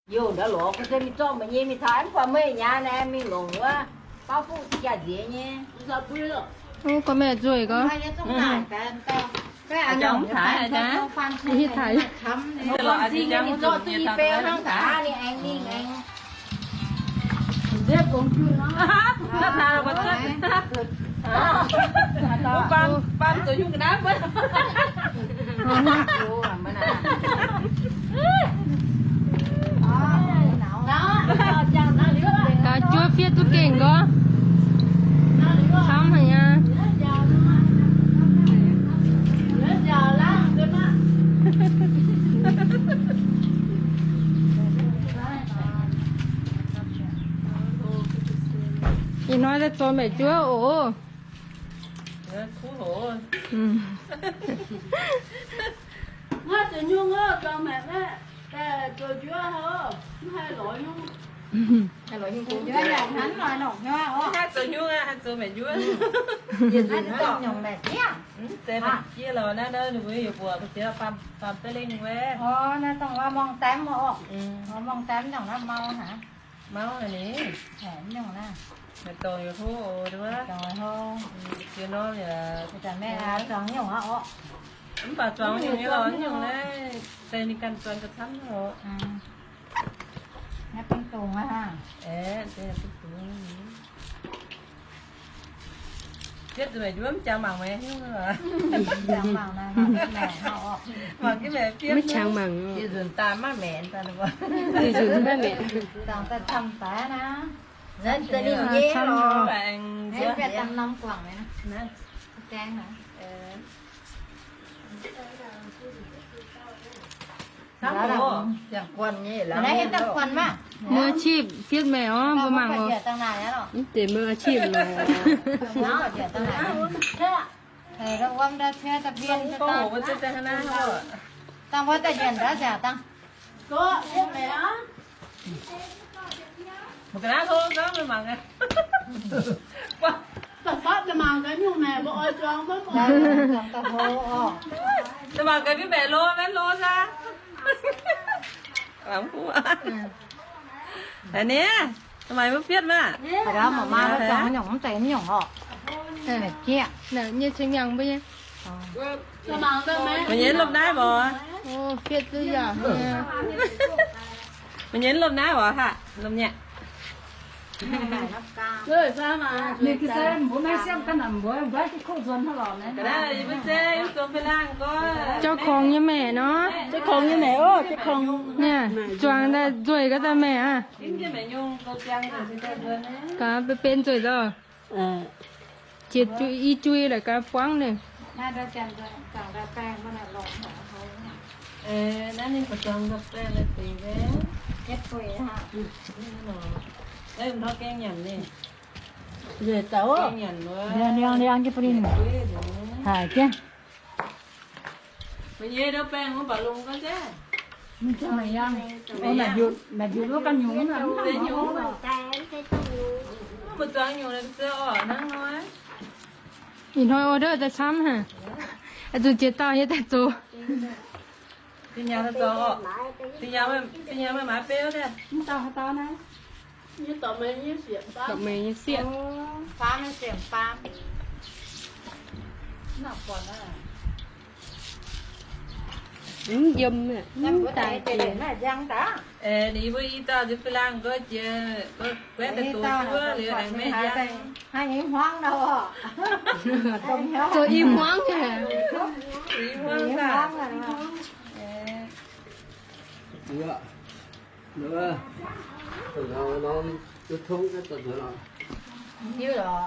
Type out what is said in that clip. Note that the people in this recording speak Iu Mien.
Youh ndau lorz gu se mingh zorqv meih nyei mingh taux mv buatc meih nyaah naaiv mingh longc wuov baav fuqv jaax nziex nyei. Gorngv meih nzueic gorngv. Mv taaix, mv taaix. Ninh zorqv duqv i beu hnangv gaax ninh aengx mingh aengx. Gaax juov fiev duqv gengh gorngv. Camv haic aqv. Ih hnoi daaih zoux maengc juov oc. Zoux nyungc aqv, haih zoux maengc njuov. Mv zeiz maengc jiex lorqc naaiv, ninh mbuo yaac mbuoqc mbuo ziex baamh da'lengh wuov. Mauv haic ni. Maiv dorngx yaac hlo oc, duqv ziex norm yaac. Mv baac zuangx nyungc nyei lorqc, nyungc naaiv se ninh ganh zuangx ga'camv oc. Aeqv, dungz. Fietv zuqc meih njuov mv jangx mangc meih nyungc. Mangc jienv meih fietv. Mv jangx mangc. Dieh nzunc daaih maiv maengc daaih. Dieh nzunc maiv maengc. Dangh daaih camv daaih naaiv. Camv lorqc. Aengx dangh norm guangc naaiv. Gaeng naaiv. Mbuo อาชีพ fietv maengc orv, mbuo mangc oc. Mv deix mbuo อาชีพ lorqc. Dangh wuov daaih njiec ndau ziangx dangh. Mangc gaax mbuo maengc lo, maiv lo aqv. A'hneiv, maaih mbuo fietv maah. Nyei ceng miangh mbuo nyei. Meih nyei lomh naaiv mbuo. Fietv duqv yaac. Meih nyei lomh naaiv mbuo haac, lomh nyei. Ninh ga'sie mbuo naaiv siemv ga'naaiv mbuo, mbuo ga'kuv nzuonx hnangv lorqc naaiv. Ga'naaiv yie mbuo se zuangx fei laangh gorx. เจ้าของ nyei maengc nor. เจ้าของ nyei maengc oc, เจ้าของ. Naaiv zuangx daaih nzueic gaax daaih maengc aqv. Gaax benx benx nzueic nzorc. Jiex i jui laaix gaax buangv ninh. Liangx, liangx jienv bun ninh haic jienv. Ih hnoi order daaih camv haic. Zuqc jiex dauh nyei daaih zoux. Da'nyeic nyei maaiz beu daaih. Dorh meih nyei sieqv. Mv yiem, mv daaih jiex. Ninh mbuo i dauh nzuih fih laangh gorx jiex, guaeqv daaih doqc juov liuz aengx maiv njang. Zoux i hmuangv nyei. Hiuv lorqc.